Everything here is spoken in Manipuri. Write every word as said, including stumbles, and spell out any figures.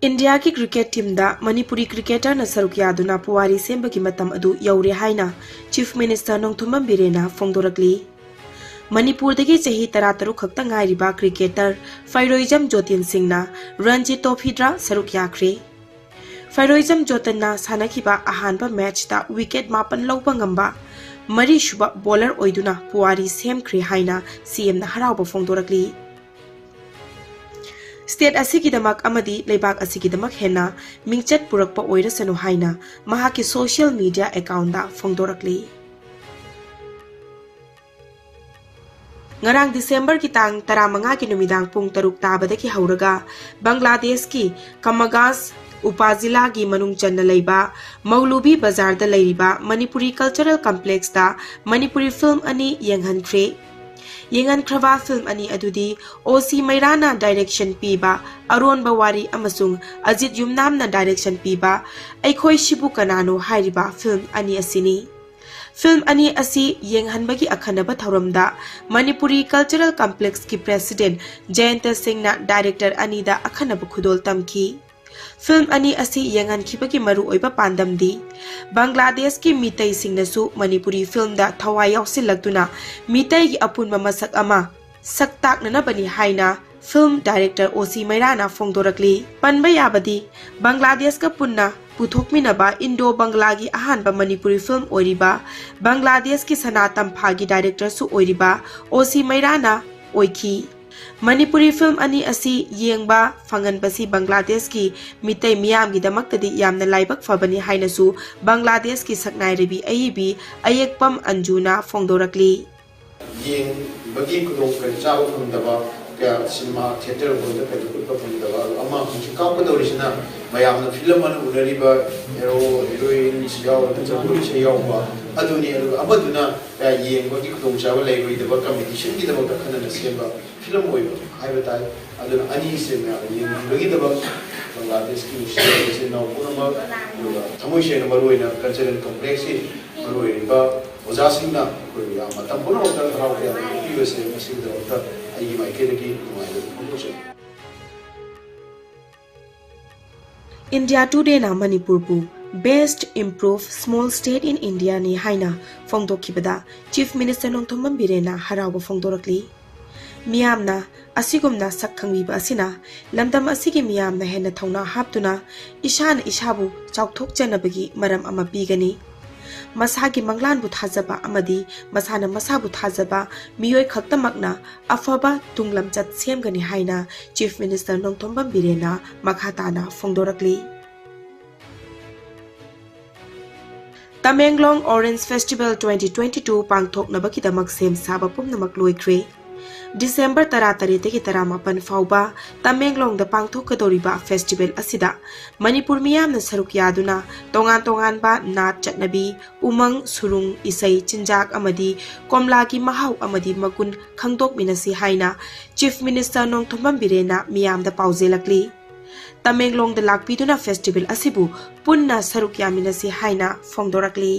ꯏꯟꯗꯤꯌꯥꯒꯤ ꯀ꯭ꯔꯤꯀꯦꯠ ꯇꯤꯝꯗ ꯃꯅꯤꯄꯨꯔꯤ ꯀ꯭ꯔꯤꯀꯦꯇꯔꯅ ꯁꯔꯨꯛ ꯌꯥꯗꯨꯅ ꯄꯨꯋꯥꯔꯤ ꯁꯦꯝꯕꯒꯤ ꯃꯇꯝ ꯑꯗꯨ ꯌꯧꯔꯦ ꯍꯥꯏꯅ ꯆꯤꯐ ꯃꯤꯅꯤꯁꯇꯔ ꯅꯣꯡꯊꯣꯝꯕꯝ ꯕꯤꯔꯦꯟꯅ ꯐꯣꯡꯗꯣꯔꯛꯂꯤ꯫ ꯃꯅꯤꯄꯨꯔꯗꯒꯤ ꯆꯍꯤ ꯇꯔꯥꯇꯔꯨꯛ ꯈꯛꯇ ꯉꯥꯏꯔꯤꯕ ꯀ꯭ꯔꯤꯀꯦꯇꯔ ꯐꯩꯔꯣꯏꯖꯝ ꯖꯣꯇꯤꯟ ꯁꯤꯡꯅ ꯔꯟꯖꯤ ꯇ꯭ꯔꯣꯐꯤꯗ ꯁꯔꯨꯛ ꯌꯥꯈ꯭ꯔꯦ꯫ ꯐꯩꯔꯣꯏꯖꯝ ꯖꯣꯇꯤꯟꯅ ꯁꯥꯟꯅꯈꯤꯕ ꯑꯍꯥꯟꯕ ꯃꯦꯆꯇ ꯋꯤꯀꯦꯠ ꯃꯥꯄꯟ ꯂꯧꯕ ꯉꯝꯕ ꯃꯔꯤꯁꯨꯕ ꯕꯣꯂꯔ ꯑꯣꯏꯗꯨꯅ ꯄꯨꯋꯥꯔꯤ ꯁꯦꯝꯈ꯭ꯔꯦ ꯍꯥꯏꯅ ꯁꯤꯑꯦꯝꯅ ꯍꯔꯥꯎꯕ ꯐꯣꯡꯗꯣꯔꯛꯂꯤ꯫ ꯁ꯭ꯇꯦꯠ ꯑꯁꯤꯒꯤꯗꯃꯛ ꯑꯃꯗꯤ ꯂꯩꯕꯥꯛ ꯑꯁꯤꯒꯤꯗꯃꯛ ꯍꯦꯟꯅ ꯃꯤꯡꯆꯠ ꯄꯨꯔꯛꯄ ꯑꯣꯏꯔꯁꯅꯨ ꯍꯥꯏꯅ ꯃꯍꯥꯛꯀꯤ ꯁꯣꯁꯤꯌꯦꯜ ꯃꯤꯗꯤꯌꯥ ꯑꯦꯀꯥꯎꯟꯗ ꯐꯣꯡꯗꯣꯔꯛꯂꯤ꯫ ꯉꯔꯥꯡ ꯗꯤꯁꯦꯝꯕꯔꯒꯤ ꯇꯥꯡ ꯇꯔꯥꯃꯉꯥꯒꯤ ꯅꯨꯃꯤꯗꯥꯡ ꯄꯨꯡ ꯇꯔꯨꯛ ꯇꯥꯕꯗꯒꯤ ꯍꯧꯔꯒ ꯕꯪꯒ꯭ꯂꯥꯗꯦꯁꯀꯤ ꯀꯃꯒꯥꯁ ꯎꯄꯥꯖꯤꯂꯥꯒꯤ ꯃꯅꯨꯡ ꯆꯟꯅ ꯂꯩꯕ ꯃꯧꯂꯨꯕꯤ ꯕꯖꯥꯔꯗ ꯂꯩꯔꯤꯕ ꯃꯅꯤꯄꯨꯔꯤ ꯀꯜꯆꯔꯦꯜ ꯀꯝꯄ꯭ꯂꯦꯛꯁꯇ ꯃꯅꯤꯄꯨꯔꯤ ꯐꯤꯜꯝ ꯑꯅꯤ ꯌꯦꯡꯍꯟꯈ꯭ꯔꯦ꯫ ꯌꯦꯡꯍꯟꯈ꯭ꯔꯕ ꯐꯤꯜꯝ ꯑꯅꯤ ꯑꯗꯨꯗꯤ ꯑꯣ ꯁꯤ ꯃꯩꯔꯥꯅ ꯗꯥꯏꯔꯦꯛꯁꯟ ꯄꯤꯕ ꯑꯔꯣꯟꯕ ꯋꯥꯔꯤ ꯑꯃꯁꯨꯡ ꯑꯖꯤꯠ ꯌꯨꯝꯅꯥꯝꯅ ꯗꯥꯏꯔꯦꯛꯁꯟ ꯄꯤꯕ ꯑꯩꯈꯣꯏ ꯁꯤꯕꯨ ꯀꯅꯥꯅꯣ ꯍꯥꯏꯔꯤꯕ ꯐꯤꯜꯝ ꯑꯅꯤ ꯑꯁꯤꯅꯤ꯫ ꯐꯤꯜꯝ ꯑꯅꯤ ꯑꯁꯤ ꯌꯦꯡꯍꯟꯕꯒꯤ ꯑꯈꯟꯅꯕ ꯊꯧꯔꯝꯗ ꯃꯅꯤꯄꯨꯔꯤ ꯀꯜꯆꯔꯦꯜ ꯀꯝꯄ꯭ꯂꯦꯛꯁꯀꯤ ꯄ꯭ꯔꯦꯁꯤꯗꯦꯟꯠ ꯖꯌꯟꯇ ꯁꯤꯡꯅ ꯗꯥꯏꯔꯦꯛꯇꯔ ꯑꯅꯤꯗ ꯑꯈꯟꯅꯕ ꯈꯨꯗꯣꯜ ꯇꯝꯈꯤ꯫ ꯐꯤꯜꯝ ꯑꯅꯤ ꯑꯁꯤ ꯌꯦꯡꯍꯟꯈꯤꯕꯒꯤ ꯃꯔꯨꯑꯣꯏꯕ ꯄꯥꯟꯗꯝꯗꯤ ꯕꯪꯒ꯭ꯂꯥꯗꯦꯁꯀꯤ ꯃꯤꯇꯩꯁꯤꯡꯅꯁꯨ ꯃꯅꯤꯄꯨꯔꯤ ꯐꯤꯜꯝꯗ ꯊꯋꯥꯏ ꯌꯥꯎꯁꯤꯜꯂꯛꯇꯨꯅ ꯃꯤꯇꯩꯒꯤ ꯑꯄꯨꯟꯕ ꯃꯁꯛ ꯑꯃ ꯁꯛ ꯇꯥꯛꯅꯅꯕꯅꯤ ꯍꯥꯏꯅ ꯐꯤꯜꯝ ꯗꯥꯏꯔꯦꯛꯇꯔ ꯑꯣ ꯁꯤ ꯃꯩꯔꯥꯅ ꯐꯣꯡꯗꯣꯔꯛꯂꯤ꯫ ꯄꯟꯕ ꯌꯥꯕꯗꯤ, ꯕꯪꯒ꯭ꯂꯥꯗꯦꯁꯀ ꯄꯨꯟꯅ ꯄꯨꯊꯣꯛꯃꯤꯟꯅꯕ ꯏꯟꯗꯣ ꯕꯪꯒ꯭ꯂꯥꯒꯤ ꯑꯍꯥꯟꯕ ꯃꯅꯤꯄꯨꯔꯤ ꯐꯤꯜꯝ ꯑꯣꯏꯔꯤꯕ, ꯕꯪꯒ꯭ꯂꯥꯗꯦꯁꯀꯤ ꯁꯅꯥ ꯇꯝꯐꯥꯒꯤ ꯗꯥꯏꯔꯦꯛꯇꯔꯁꯨ ꯑꯣꯏꯔꯤꯕ ꯑꯣ ꯁꯤ ꯃꯩꯔꯥꯅ ꯑꯣꯏꯈꯤ꯫ ꯃꯅꯤꯄꯨꯔꯤ ꯐꯤꯜꯝ ꯑꯅꯤ ꯑꯁꯤ ꯌꯦꯡꯕ ꯐꯪꯍꯟꯕꯁꯤ ꯕꯪꯒ꯭ꯂꯥꯗꯦꯁꯀꯤ ꯃꯤꯇꯩ ꯃꯤꯌꯥꯝꯒꯤꯗꯃꯛꯇꯗꯤ ꯌꯥꯝꯅ ꯂꯥꯏꯕꯛ ꯐꯕꯅꯤ ꯍꯥꯏꯅꯁꯨ ꯕꯪꯒ꯭ꯂꯥꯗꯦꯁꯀꯤ ꯁꯛꯅꯥꯏꯔꯕꯤ ꯑꯏꯕꯤ ꯑꯌꯦꯛꯄꯝ ꯑꯟꯖꯨꯅ ꯐꯣꯡꯗꯣꯔꯛꯂꯤ꯫ ꯌꯦꯡꯕꯒꯤ ꯈꯨꯗꯣꯡ ꯀꯔꯤ ꯆꯥꯕ ꯐꯪꯗꯕ, ꯀꯌꯥ ꯁꯤꯅꯦꯃꯥ ꯊꯤꯌꯦꯇꯔ ꯍꯣꯜꯗ ꯀꯩꯗ ꯎꯠꯄ ꯐꯪꯗꯕ, ꯑꯗꯨ ꯑꯃ ꯍꯧꯖꯤꯛ ꯀꯥꯞꯀꯗꯧꯔꯤꯁꯤꯅ ꯃꯌꯥꯝꯅ ꯐꯤꯂꯝ ꯑꯃ ꯎꯅꯔꯤꯕ ꯍꯦꯔꯣ ꯍꯦꯔꯣꯏꯟꯁꯨ ꯌꯥꯎꯔꯒ ꯖꯒꯣꯏꯁꯨ ꯌꯥꯎꯕ ꯑꯗꯨꯅꯤ꯫ ꯑꯗꯨꯒ ꯑꯃꯗꯨꯅ ꯀꯌꯥ ꯌꯦꯡꯕꯒꯤ ꯈꯨꯗꯣꯡꯆꯥꯕ ꯂꯩꯔꯣꯏꯗꯕ ꯀꯝꯄꯤꯇꯤꯁꯟꯒꯤꯗꯃꯛꯇ ꯈꯟꯅꯅ ꯁꯦꯝꯕ ꯐꯤꯂꯝ ꯑꯣꯏꯕ ꯍꯥꯏꯕ ꯇꯥꯏ꯫ ꯑꯗꯨꯅ ꯑꯅꯤꯁꯦ ꯃꯌꯥꯝꯅ ꯌꯦꯡꯕꯤꯕꯒꯤꯗꯃꯛ ꯕꯪꯒ꯭ꯂꯥꯗꯦꯁꯀꯤ ꯅꯨꯡꯁꯤꯕ ꯏꯆꯤꯟ ꯏꯅꯥꯎ ꯄꯨꯝꯅꯃꯛ, ꯑꯗꯨꯒ ꯊꯃꯣꯏ ꯁꯦꯡꯅ ꯃꯔꯨꯑꯣꯏꯅ ꯀꯜꯆꯔꯦꯜ ꯀꯝꯄ꯭ꯂꯦꯛꯁꯀꯤ ꯃꯔꯨꯑꯣꯏꯔꯤꯕ ꯑꯣꯖꯥꯁꯤꯡꯅ ꯑꯩꯈꯣꯏꯕꯨ ꯌꯥꯝ ꯃꯇꯝ ꯄꯨꯝꯅꯃꯛꯇ ꯍꯔꯥꯎ ꯇꯌꯥꯝꯅ ꯄꯤꯕꯤꯕꯁꯦ ꯃꯁꯤꯒꯤꯗꯃꯛꯇ ꯑꯩꯒꯤ ꯃꯥꯏꯀꯩꯗꯒꯤ ꯅꯨꯡꯉꯥꯏꯕ ꯐꯣꯡꯗꯣꯛꯆꯔꯤ꯫ India Today ꯅ ꯃꯅꯤꯄꯨꯔꯕꯨ Best Improved Small State in India ꯅꯤ ꯍꯥꯏꯅ ꯐꯣꯡꯗꯣꯛꯈꯤꯕꯗ Chief Minister ꯅꯣꯡꯊꯣꯝꯕꯝ ꯕꯤꯔꯦꯟꯅ ꯍꯔꯥꯎꯕ ꯐꯣꯡꯗꯣꯔꯛꯂꯤ꯫ ꯃꯤꯌꯥꯝꯅ ꯑꯁꯤꯒꯨꯝꯅ ꯁꯛ ꯈꯪꯕꯤꯕ ꯑꯁꯤꯅ ꯂꯝꯗꯝ ꯑꯁꯤꯒꯤ ꯃꯤꯌꯥꯝꯅ ꯍꯦꯟꯅ ꯊꯧꯅꯥ ꯍꯥꯞꯇꯨꯅ ꯏꯁꯥꯅ ꯏꯁꯥꯕꯨ ꯆꯥꯎꯊꯣꯛꯆꯅꯕꯒꯤ ꯃꯔꯝ ꯑꯃ ꯄꯤꯒꯅꯤ꯫ ꯃꯁꯥꯒꯤ ꯃꯪꯂꯥꯟꯕꯨ ꯊꯥꯖꯕ ꯑꯃꯗꯤ ꯃꯁꯥꯅ ꯃꯁꯥꯕꯨ ꯊꯥꯖꯕ ꯃꯤꯑꯣꯏ ꯈꯛꯇꯃꯛꯅ ꯑꯐꯕ ꯇꯨꯡꯂꯝꯆꯠ ꯁꯦꯝꯒꯅꯤ ꯍꯥꯏꯅ Chief Minister ꯅꯣꯡꯊꯣꯝꯕꯝ ꯕꯤꯔꯦꯟꯅ ꯃꯈꯥ ꯇꯥꯅ ꯐꯣꯡꯗꯣꯔꯛꯂꯤ꯫ Tamenglong Orange Festival twenty twenty-two ꯄꯥꯡꯊꯣꯛꯅꯕꯒꯤꯗꯃꯛ ꯁꯦꯝ ꯁꯥꯕ ꯄꯨꯝꯅꯃꯛ ꯂꯣꯏꯈ꯭ꯔꯦ꯫ ꯗꯤꯁꯦꯝꯕꯔ ꯇꯔꯥꯇꯔꯦꯠꯇꯒꯤ ꯇꯔꯥꯃꯥꯄꯟ ꯐꯥꯎꯕ ꯇꯃꯦꯡꯂꯣꯡꯗ ꯄꯥꯡꯊꯣꯛꯀꯗꯧꯔꯤꯕ festival ꯑꯁꯤꯗ ꯃꯅꯤꯄꯨꯔ ꯃꯤꯌꯥꯝꯅ ꯁꯔꯨꯛ ꯌꯥꯗꯨꯅ ꯇꯣꯉꯥꯟ ꯇꯣꯉꯥꯟꯕ ꯅꯥꯠ ꯆꯠꯅꯕꯤ, ꯎꯃꯪ, ꯁꯨꯔꯨꯡ, ꯏꯁꯩ, ꯆꯤꯟꯖꯥꯛ ꯑꯃꯗꯤ ꯀꯣꯝꯂꯥꯒꯤ ꯃꯍꯥꯎ ꯑꯃꯗꯤ ꯃꯒꯨꯟ ꯈꯪꯗꯣꯛꯃꯤꯟꯅꯁꯤ ꯍꯥꯏꯅ Chief Minister ꯅꯣꯡꯊꯣꯝꯕꯝ ꯕꯤꯔꯦꯟꯅ ꯃꯤꯌꯥꯝꯗ ꯄꯥꯎꯖꯦꯜꯂꯛꯂꯤ꯫ ꯇꯃꯦꯡꯂꯣꯡꯗ ꯂꯥꯛꯄꯤꯗꯨꯅ festival ꯑꯁꯤꯕꯨ ꯄꯨꯟꯅ ꯁꯔꯨꯛ ꯌꯥꯃꯤꯟꯅꯁꯤ ꯍꯥꯏꯅ ꯐꯣꯡꯗꯣꯔꯛꯂꯤ꯫